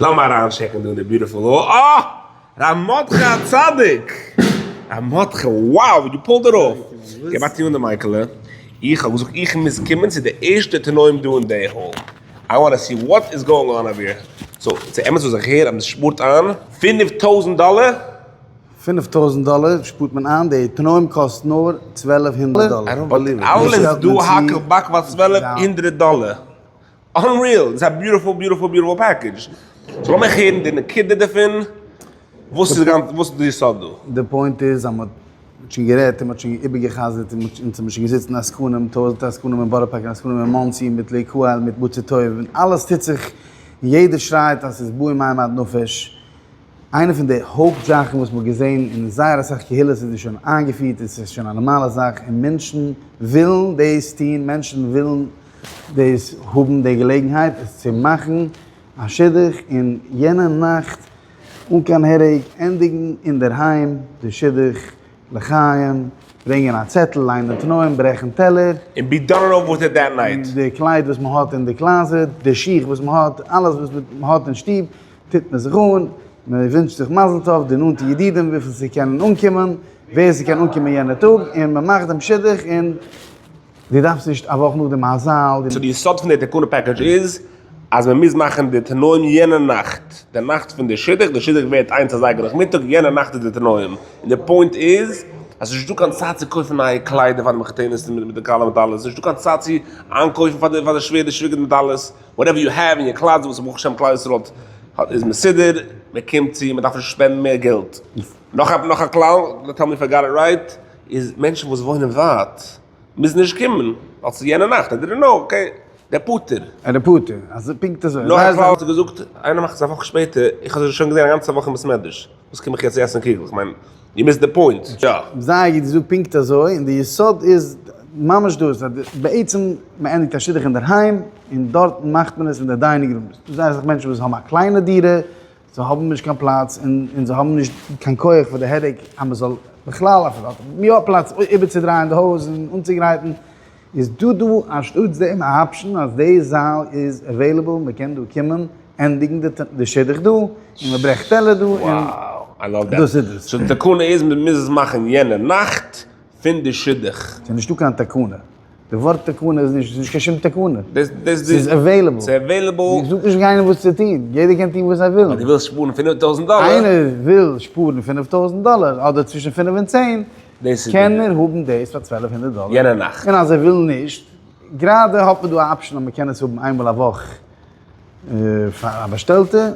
לאמיר אריינטשעקן דא אין די beautiful hall, אה! ר' מרדכי הצדיק! ר' מרדכי, wow! You pulled it off! געב א טו אן די מייקעלע, איך האב געזאגט איך מוז קומען צו די ערשטע תנאים דא אין די hall, I want see what is going on over here. So, ס'איז אמת וואס איך הער אז מ'שפארט איין 5000 דאלער? 5000 דאלער שפארט מען איין, די תנאים קאסט נאר 1200 דאלער. But אלעס דא האקעל באק פאר 1200 דאלער. Unreal! ס'איז א beautiful beautiful beautiful package. So לאמיך הערן די נקודה דערפון, וואס איז גאנץ, וואס איז די יסוד דא? די point איז אז מ'האט שוין גערעדט און מ'האט שוין איבערגע'חזר'ט און מ'האט אונז האבן שוין געזיצן עסקנים, טויזענטע עסקנים אין בארא פארק און עסקנים אין מאנסי מיט לעיקוואד מיט בצר טוב און אלעס טוט זיך און יעדער שרייט אז ס'איז באו מים עד נפש. איינע פון די הויפט זאכן וואס מ'האט געזען אין זייער אסאך קהילות איז עס שוין איינגעפירט און ס'איז שוין א נארמאלע זאך און מענטשן ווילן דאס טון, מענטשן ווילן דאס האבן די געלעגנהייט איז צו מאכן א שידוך און יענע נאכט אן קיין headache ענדיגן אינדערהיים די שידוך לחיים, ברענגען א צעטל, ליינען תנאים, ברעכן טעלער. און be done and over with it that night. די קלייד וואס מען האט אין די closet, די שיך וואס מען האט, אלעס וואס מען האט אין שטוב טוט מען זיך אן, מען ווינטשט זיך מזל טוב, די נאנטע ידידים וויפיל ס'קענען אנקומען, ווער ס'קען אנקומען יענע טאג, און מען מאכט דעם שידוך און. דו דארפסט נישט א וואך נאכדעם א זאל. So די יסוד פון די תקנה package איז אז מען מוז מאכן די תנאים יענע נאכט, די נאכט פון די שידוך, די שידוך ווערט איינס אזייגער נאכמיטאג, יענע נאכט איז די תנאים, און די point איז אז ס'איז נישטא קיין צייט צו קויפן נייע קליידער פאר די מחותנת מיט די כלה מיט אלעס, ס'איז נישטא קיין צייט צו איינקויפן פאר די פאר די שווער די שוויגער מיט אלעס, whatever you have in your closet וואס ברוך השם כלל ישראל האט איז מסודר, מען קומט צו, מען דארף נישט spend ן מער געלט. נאך א נאך א כלל, tell me if I got it right, איז מענטשן וואס וואוינען ווייט מוזן נישט קומען, ווייל ס'איז יענע נאכט, I didn't know, okay, דער פאטער. ער דער פאטער, אזוי פונקט אזוי. נאך א כלל האט ער געזאגט, איינער מאכט עס א וואך שפעטער, איך האב זיי שוין געזען א גאנצע וואך אין בית מדרש, וואס קום איך יעצט צו עסן קוגל, איך מיין, you missed the point, יא. זייער גוט געזאגט, פונקט אזוי, און די יסוד איז ממש דאס, אז בעצם מען ענדיגט א שידוך אינדערהיים, און דארטן מאכט מען עס אין די dining room, ס'דא זייער אסאך מענטשן וואס האבן א קליינע דירה, זיי האבן נישט קיין פלאץ און און זיי האבן נישט קיין כח פאר די headache אז מען זאל בכלל אפילו האט מען יא פלאץ איבערצודרייען די הויז און אנצוגרייטן, איז דא דא אנשטאטס דעם א option אז די זאל איז available מען קען דא קומען ענדיגן די שידוך דא און מען ברעכט טעלער דא און דאס איז דאס. So די תקנה איז מען מוז עס מאכן יענע נאכט פון די שידוך. ס'איז נישטא קיין תקנה. די ווארט תקנה איז נישט, ס'איז נישט קיין שום תקנה. ס'איז available. ס'איז available. איך זאג נישט קיינעם וואס צו טון, יעדער קען טון וואס זיי ווילן. אבער דו ווילסט שפארן 5000 דאלער. איינער וויל שפארן 5000 דאלער, אדער צווישן פינף און צען, קען ער האבן דאס פאר 1200 דאלער. יענע נאכט. און אז ער וויל נישט, גראדע האט מען דא א option אז מען קען עס האבן איינמאל א וואך פאר א באשטעלטע.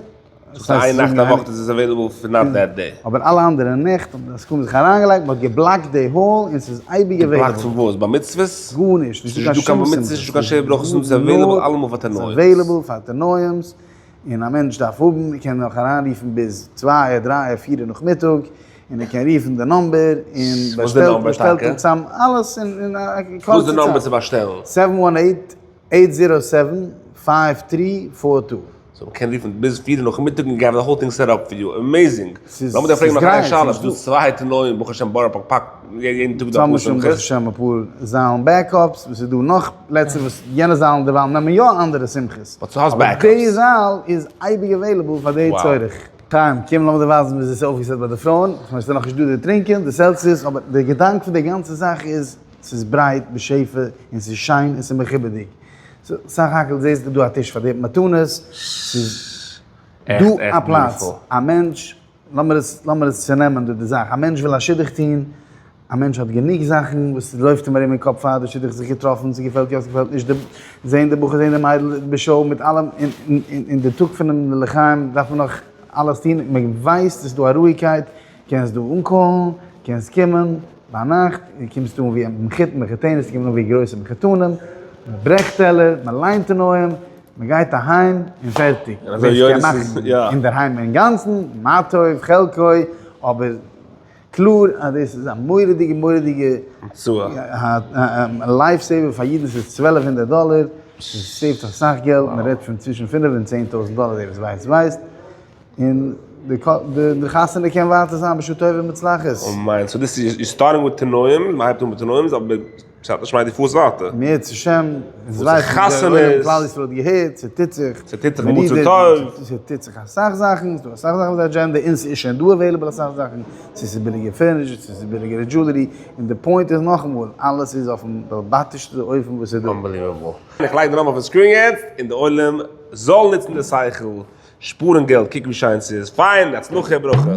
ס'איז איין נאכט א וואך דאס איז available for not that day. אבער אלע אנדערע נעכט האט די עסקנים זיך אריינגעלייגט, מ'האט געבלאקט די hall און ס'איז אייביג available. געבלאקט פון וואס? בר מצוות? גארנישט, נישטא קיין שום שמחות. נישטא קיין שבע ברכות, ס'איז available אלעמאל פאר תנאים. ס'איז available פאר תנאים'ס, און א מענטש דארף האבן, ער קען נאך אריינרופן ביז צוויי דריי פיר נאכמיטאג, און ער קען רופן די number, און באשטעלט, באשטעלט אים צאם אלעס אין א קורצע צייט. וואס איז די number צו באשטעלן? 718 807 5342. So מ'קען רופן ביז פיר נאכמיטאג און have the whole thing set up for you, amazing! לאמיר דיר פרעגן נאך איין שאלה, ס'איז דא צוויי תנאים ברוך השם בארא פארק פאקט יעדן טאג דא אפאר שמחות. ברוך השם אפאר זאלן backups, וואס איז דא נאך פלעצער וואס יענע זאלן דערווייל נעמען יא אנדערע שמחות. But ס'האסט backups. די זאל איז אייביג available פאר די צורך. חיים, קום לאמיר דיר ווייזן וויאזוי ס'איז אויפגעסעט ביי די פרויען, כ'מיין ס'איז נאכנישט דא די טרינקען, די seltzers, אבער די געדאנק פון די גאנצע זאך איז, ס'איז ברייט בשפע, און ס'איז שיין און ס'איז מכובד'יג. סך הכל זעסטו דא א טיש פאר די מתנות, ס'איז דא א פלאץ, א מענטש, לאמיר עס לאמיר עס צונעמען דא די זאך, א מענטש וויל א שידוך טון, א מענטש האט גענוג זאכן וואס לויפט אים ארום אין קאפ פאר די שידוך זיך געטראפן, ס'געפעלט יא ס'געפעלט נישט, די זעהן די בחור זעהן די מיידל בשעה מיט אלעם, און און די טאג פונעם לחיים דארף מען נאך אלעס טון, מען ווייסט ס'איז דא א רואיגקייט, קענסט דא אנקאלן, קענסט קומען ביינאכט, דו קומסט אן ווי מחותן מחותנת, קומען אן ווי גרויסע מחותנים, מען ברעכט טעלער, מען ליינט תנאים, מען גייט אהיים און פערטיג. ווער ס'קען מאכן אינדערהיים אינגאנצן, מה טוב חלקו, אבער קלאר אז דאס איז א מורא'דיגע מורא'דיגע life saver פאר אידן, ס'איז 1200 דאלער, ס'סעיווט אסאך געלט, מען רעדט פון צווישן פינף און צען טויזנט דאלער, דער וואס ווייסט ווייסט. און די חתונה קען ווייטער זיין בשעה טובה ומוצלחת. אמן, so דאס איז, you starting with תנאים, מען הייבט אן מיט תנאים, אבער. ס'האט נישט מיינט די פארסט ווייטער. אם ירצה השם, אונז ווייסן ווי דער עולם כלל ישראל האט געהערט, ס'טוט זיך. ס'טוט זיך מצא טוב. ס'טוט זיך אסאך זאכן, ס'דא אסאך זאכן אויף די agenda, און ס'איז שוין דא available אסאך זאכן, צו ס'איז ביליגער furniture, צו ס'איז ביליגערע jewelry, און די point איז נאכאמאל, אלעס איז אויפן בעלבאטישסטע אופן וואס איז דא. Unbelievable. איך לייג די number אויפן screen יעצט, און די עולם זאל נוצן די שכל, שפארן געלט, קוק ווי שיין ס'איז, פיין, הצלחה וברכה.